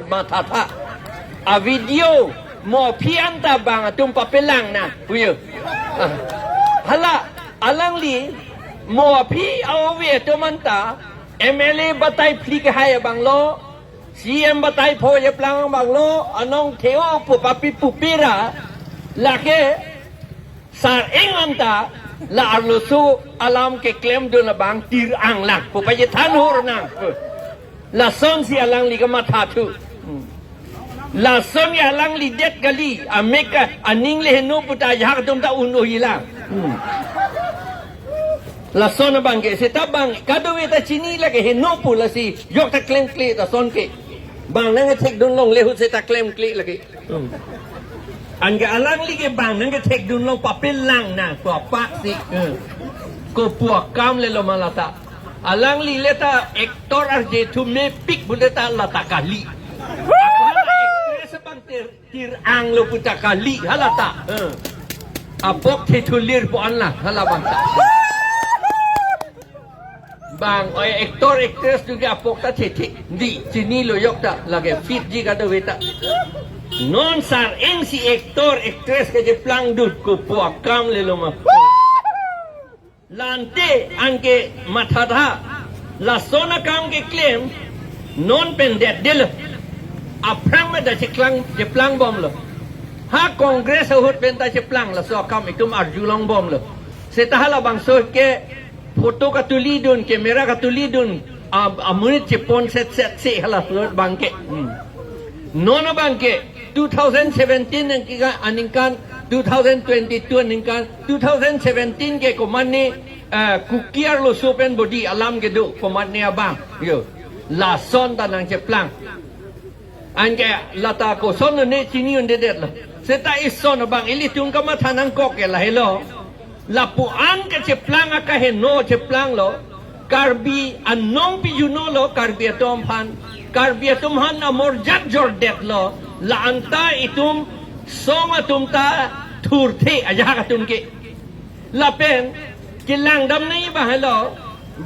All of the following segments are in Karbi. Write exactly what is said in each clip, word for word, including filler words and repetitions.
Mathatha. A video mo aphi anta bang atum papelang na puyo. Ah. Hala alangli mo aphi ave atum anta M L A batai phli kehai abang lo, C M batai pho jeplang abang lo, anong theo pu papi pupira lake Sar-eng anta la arloso alam keklemdun abang tir-ang lang pu pajethan hor nang. Lasonsi alangli kamatha thu. Hmm. Lason ke alangli det kali, amek ke aning le heno puta ajahak atum ta un-ohi lang. Hmm. Lason abang ke seta bang kadokave ta chini lake heno pu lasi jok ta klemkle ta son ke. Bang nangkethekdun longle ahut seta klemkle lake. Hmm. Anke alangli ke bang nangkethekdun long papelang na ko apak si. Hmm. Kopu akam lelo ma lata. Alangli le ta actor arje thu mepik pu le ta lata kali. Ako hala actress abang tir, tir-ang lo puta kali hala ta. Hmm. Apok thethulir po an la hala bang ta. Bang, oi, actor, actress juga apok ta thethe. Di, chinilo jok ta, lake fitji kadokave ta. Non sar-engsi actor, actress kejeplangdun kopu akam lelo ma. La ante anke mathatha. Lason akam keklem, non pen det delo. Aphrang me da cheklang, cheplangbomlo. Ha Congress ahut pen ta cheplang, laso akam itum arjulongbomlo. Seta halabangso ke photo katulidun, camera katulidun, a, amonit chepon setset si halaso abang ke. Hmm. Non abang ke two thousand seventeen aningkan, aningkan two thousand twenty-two aningkan, two thousand seventeen ke komatne, eh, Kuki arloso pen bodi alam kedo komatne abang. Yo. Lason ta nangcheplang. Anke lata koson ne chini un-edetlo. Seta ison abang ilitum kamatha nangkok ke lahelo. Lapu-an kecheplang akaheno cheplanglo. Karbi anong pijunolo Karbi atum aphan. Karbi atum aphan amorjat jordetlo. La anta itum song atum ta thurthe ajahak atum ke. Lapen kelangdam nangji abang helo,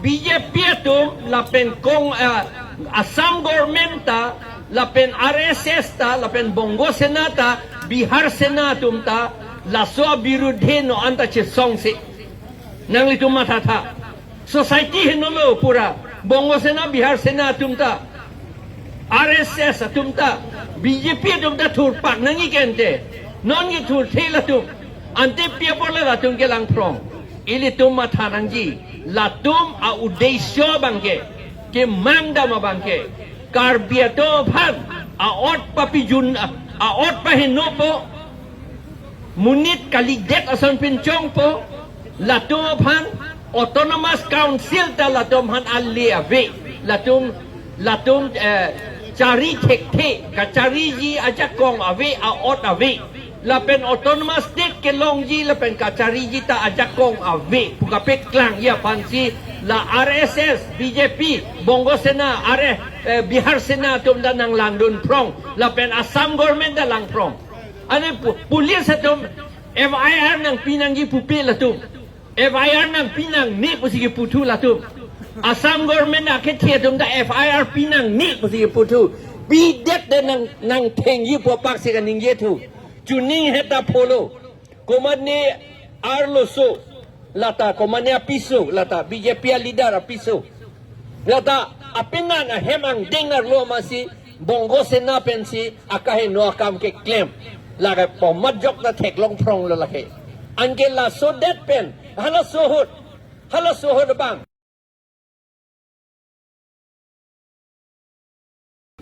B J P atum lapen Cong-, ah, Assam government ta, lapen R S S ta, lapen Bongo Sena ta, Bihar Sena atum ta, laso abirudhe non anta chesongsi. Nanglitum mathatha. Society henolo pura. Bongo Sena, Bihar Sena atum ta, R S S atum ta, B J P atum ta thurpak nangji ke ante. Non kethurthe latum. Ante pi apot latum kelangphrong. Ilitum matha nangji. Latum a-uddesho abang ke, kemangdam abang ke, Karbi atum aphan a-ot papijun, a-ot pahenopo, monit kalidet ason pinchongpo, latum aphan Autonomous Council ta latum aphan ale ave, latum, latum, eh, chari thekthe, kachariji ajakong ave, a-ot ave. Lapen Autonomous State kelongji lapen kachariji ta ajakong ave pu kapeklangji aphansi la R S S, B J P, Bongo Sena, R S, eh, Bihar Sena atum ta nanglangdunphrong, lapen Assam government ta langphrong. Ane pu-, police atum F I R nangpi nangji pupe latum. F I R nangpi nangne pusi keputhu latum. Assam government akethe atum ta F I R pi nangne pusi keputhu. Pidet de nang, nangthengji pu apak si kaningjethu. Chuning heta pholo. Komatne arloso. Lata komatne apiso. Lata B J P a-leader apiso. Lata apenan ahem angdeng arlo masi Bongo Sena pensi akaheno akam keklem. Lake pomat jok ta theklongphronglo lake. Anke laso det pen, halaso ahut, halaso ahut abang.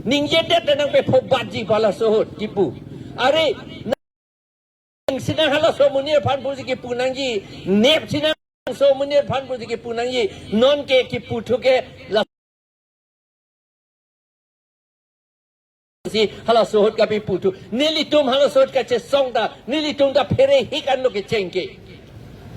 Ningjedet nangpephobatji pu halaso ahut kipu. Are, nang sinang halaso amonit aphan pusi kipu nangji, nep sinang so amonit aphan pusi kipu nangji, non ke kiputhu ke la si halaso ahut kapiputhu. Nelitum halaso ahut kachesong ta, nelitum ta phere hik anlo kecheng ke.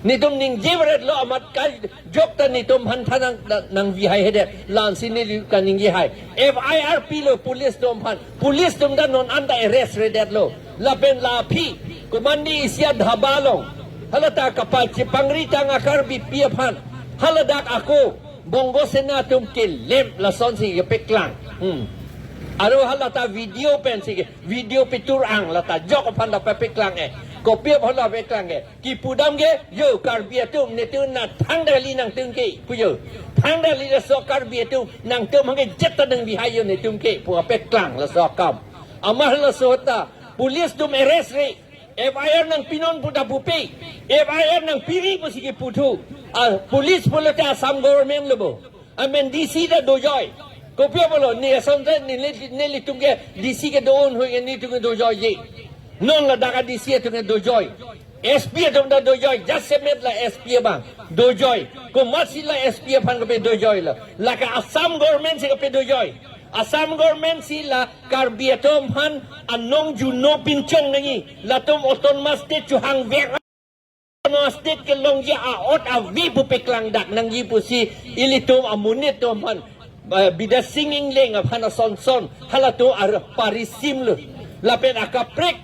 Netum ningje varetlo amat kajok ta netum aphan thanang nang, nangvihai hedet. Lasi neli kaningje hai. F I R pilo police atum aphan. Police atum ta non anta arrest redetlo. Lapen la aphi komatne isi a-dhaba along, halata kapachepangri tang a-Karbipi aphan, haladak ako Bongo Sena atum kelem lasonsi kepeklang. Hmm. Aro halata video pensi ke, video pitur ang lata jok aphan ta pepeklang e. Kopi aphan ta peklang e. Kipudam ke, yo Karbi atum netum na thangta kali nangtum ke, pu yo. Thangta kali laso Karbi atum nangtum hangke jet ta nang bihai yo netum ke, pu apeklang laso akam. Amat laso ta, police atum arrest re. F I R nangpinon pu ta pupe. F I R nangpiri pusi kiputhu. A, police pulote Assam government lo bo. Amen D C ta dojoi. Kopi apotlo, ne asonte ne, ne, nelitum ke D C kedo-an hui ke netum ke dojoiji. Non ladak a D C atum ke dojoi. S P atum ta dojoi, jasemet la S P abang dojoi. Komatsi la S P aphan kapedojoilo? Lake Assam government si kapedojoiji. Assam government si la Karbi atum aphan anong juno pinchong nangji. Latum autonomous state chohangvek, autonomous state kelongji a-ot ave pu peklangdak nangji pusi ilitum amonit atum aphan, eh, Bidya Sing Engleng aphan asonson halatum ar parisimlo. Lapen akaprek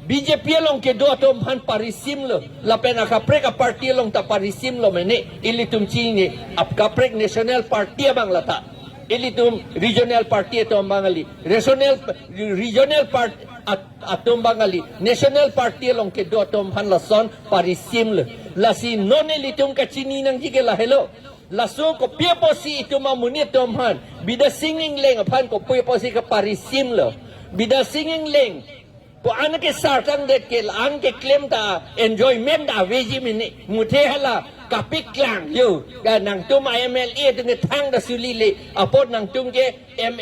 B J P along kedo atum aphan parisimlo. Lapen akaprek a-party along ta parisimlo mene. Ilitum chini, akaprek national party abang lata. Ilitum regional party atum abang kali. Regional, regional part-, at-, atum abang kali. National party along kedo atum aphan lason parisimlo. Lasi non ilitum kachini nangji ke lahelo. Laso kopi apotsi itum amonit atum aphan, Bidya Sing Engleng aphan kopi apotsi kaparisimlo? Bidya Sing Engleng pu an ke sartangdet ke, an keklem ta enjoyment aveji mene. Muthe hala kapeklang yo. Ka nangtum a M L A atum ke thangta suli le apot nangtum ke M-,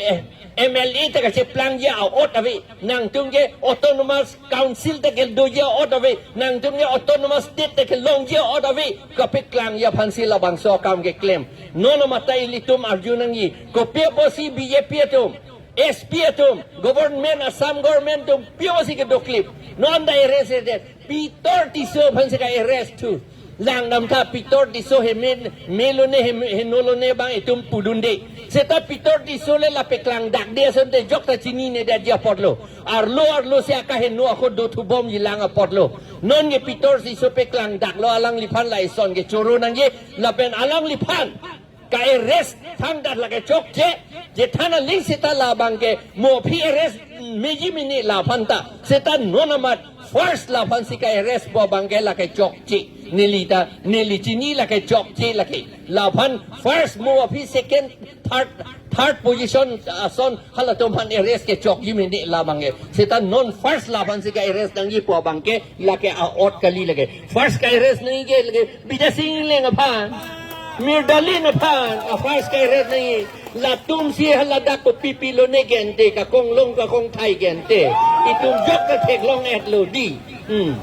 M L A ta kacheplangji a-ot ave. Nangtum ke autonomous council ta kedoji a-ot ave. Nangtum ke autonomous state ta kelongji a-ot ave. Kapeklangji aphansi labangso akam keklem. Non amat ta ilitum arju nangji. Kopi apotsi B J P atum, S P atum, government, Assam government atum, pi apotsi kedoklip? Non ta arrest-edet. Pitor Tisso aphansi ka-arrest thu. Langdamtha, Pitor Tisso he me, melone, he, henolone abang itum pudunde. Seta Pitor Tisso le la peklangdakde asonte jok ta chininedetji apotlo. Arlo arlo si akaheno ako dothubomji lang apotlo. Non ke Pitor Tisso peklangdaklo, alangliphan la ison ke choro nangji, lapen alangliphan ka-arrest thangta lake chokche, je thana ling seta labang ke mo aphi arrest meji mene laphan ta. Seta non amat first laphansi ka-arrest pu abang ke lake chokche. Neli ta, neli chini lake chokche lake. Laphan first mo aphi second, third, third position ason halatum aphan arrest ke chokji mene labang ke. Seta non first laphansi ka-arrest nangji pu abang ke lake a-ot kali lake. First ka-arrest nangji ke lake Bidya Sing Engleng aphan, Mir Dalin aphan, a first ka-arrest nangji. Latum si haladak kopi pilone gente, kakong long kakong thai gente. Itum jok ta theklong-etlo di. Hmm.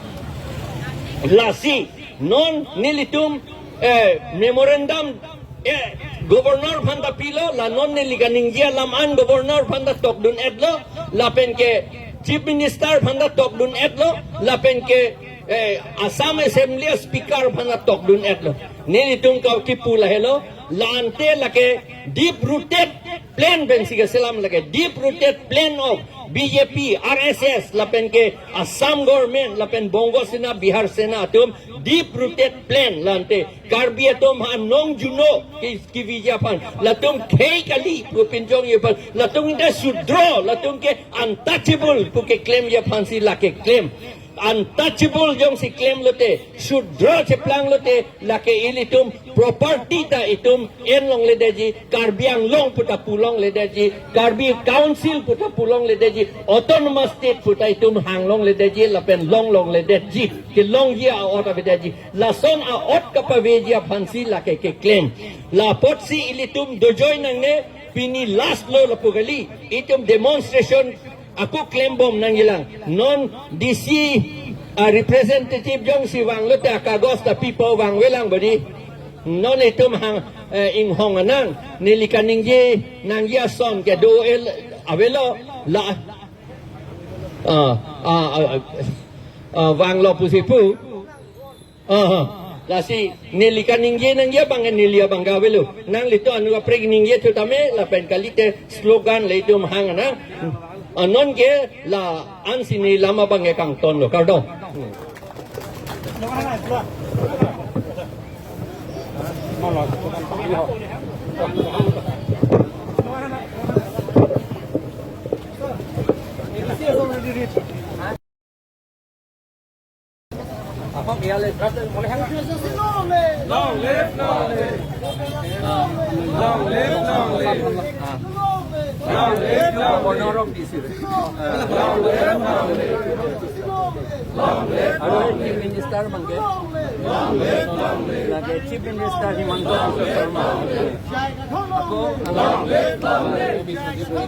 Lasi, non nelitum, eh, memorandum, eh, governor aphan ta pilo, la non neli kaningje alam an governor aphan ta tokdun-etlo, lapen ke Chief Minister aphan ta tokdun-etlo, lapen ke, eh, Assam Assembly Speaker aphan ta tokdun-etlo. Nelitum ka kipu lahelo, la ante lake deep rooted plan pensi kaselam lake, deep rooted plan of B J P, R S S, lapen ke Assam government, lapen Bongo Sena, Bihar Sena atum, deep rooted plan la ante. Karbi atum anong juno ki, kiviji aphan, latum khei kali pu pinchongji aphan, latum ke Shudro, latum ke untouchable pu keklemji aphansi lake klem. Untouchable jongsi klemlote, Shudro cheplanglote, lake ilitum property ta itum enlongledetji, Karbi Anglong pu ta pulongledetji, Karbi Council pu ta pulongledetji, Autonomous State pu ta itum hanglongledetji, lapen longlongledetji, kelongji a-ot avedetji. Lason a-ot kapaveji aphansi lake keklem. La apotsi ilitum dojoi nangne, pini last lo lapu kali. Itum demonstration ako klembom nangjilang. Non D C, ah, representative jongsi vanglote akagos ta pipo vangvelang bodi. Non itum hang, eh, inghong anang. Neli kaningje nangji ason kedo-el avelo la. Ah, ah, ah, ah, vanglo pusi pu. Aha. Lasi neli kaningje nangji abang ke neli abang ke avelo. Nanglitum anu kaprek ningje thu tame lapen kalite slogan le itum hang anang. Ah, non ke la-ansi neli lam abang ke kangtonlo, kardom. Long live, long live. Long live, long live. Long live, long live. Long live, long live. Long live, long live. Long live, long live. Chief Minister abang ke. Long live, long live. Lake Chief Minister Himanta Biswa Sarma. Ako, long live, long live.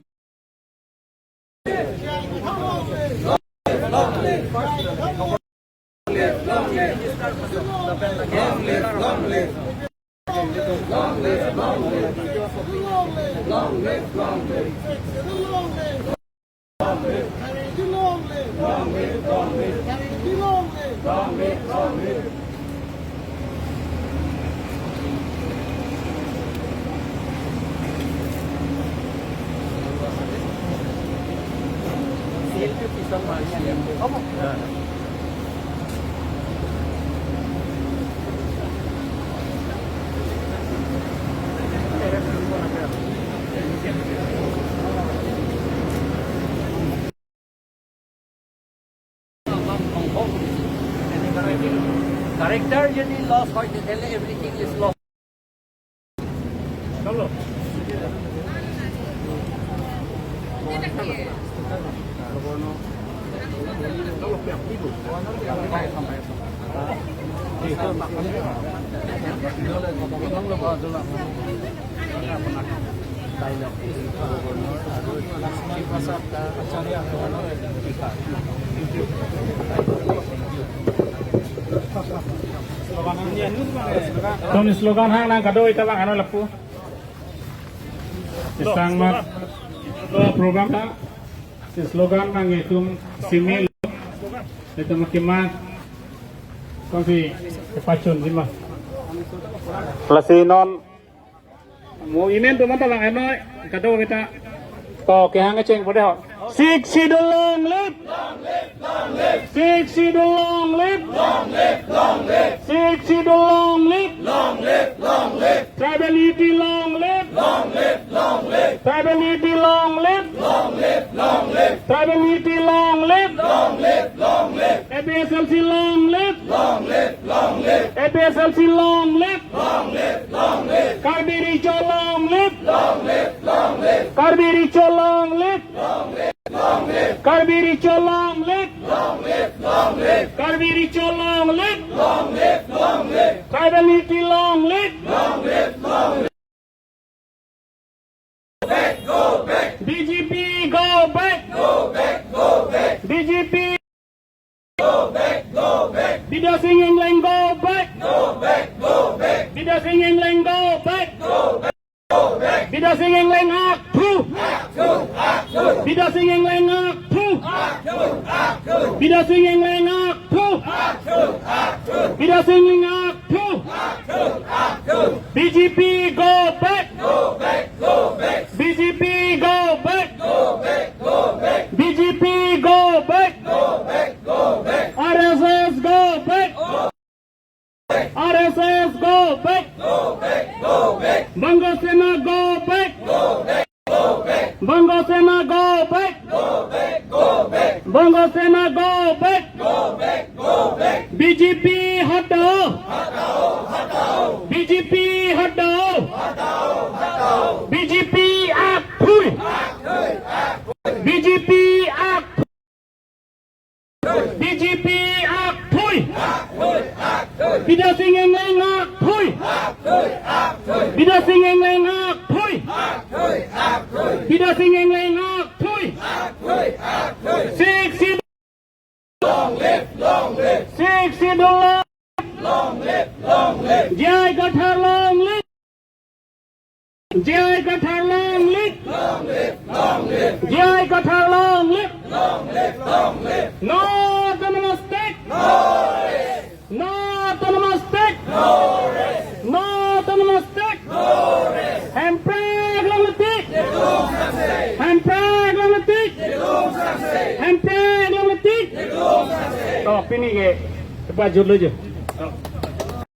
Character যদি লস হয়, তেতিয়াহ'লে everything is lost. Ton slogan hang nang kado ita bang ano lapu. Isang mat lo program ta. Si slogan nang itum simil. Itum kimat. Kong si pachun sima. Lasi non mo inen tu mata bang ano kado kita. To kehang kecheng pode ho. Sixth Schedule long live. Sixth Schedule long live. Sixth Schedule long live. Tribal unity long live. Tribal unity long live. APHLC long live. APHLC long live. Karbi Recho long live. Karbi Recho long live. Karbi Recho long live. Karbi Recho long live. Tribal unity long live. BJP go back. BJP Bidya Sing Engleng go back. Bidya Sing Engleng go back. Bidya Sing Engleng akthu. Bidya Sing Engleng akthu. Bidya Sing Engleng akthu. Bidya Sing Engleng akthu. BJP go back. BJP go back. BJP go back. RSS go back. RSS go back. Banga Sena go back. Banga Sena go back. Banga Sena go back. BJP hatao. BJP hatao. BJP akthui. BJP akthui. BJP akthui. Bidya Sing Engleng akthui. Bidya Sing Engleng akthui. Bidya Sing Engleng akthui. Sixth Schedule. Sixth Schedule. J I Kathar long live. J I Kathar long live! J I Kathar long live! No autonomous state! No autonomous state! No autonomous state! Hemprek longletik! Hemprek longletik! Hemprek longletik! To, pini ke, cepat judul aja.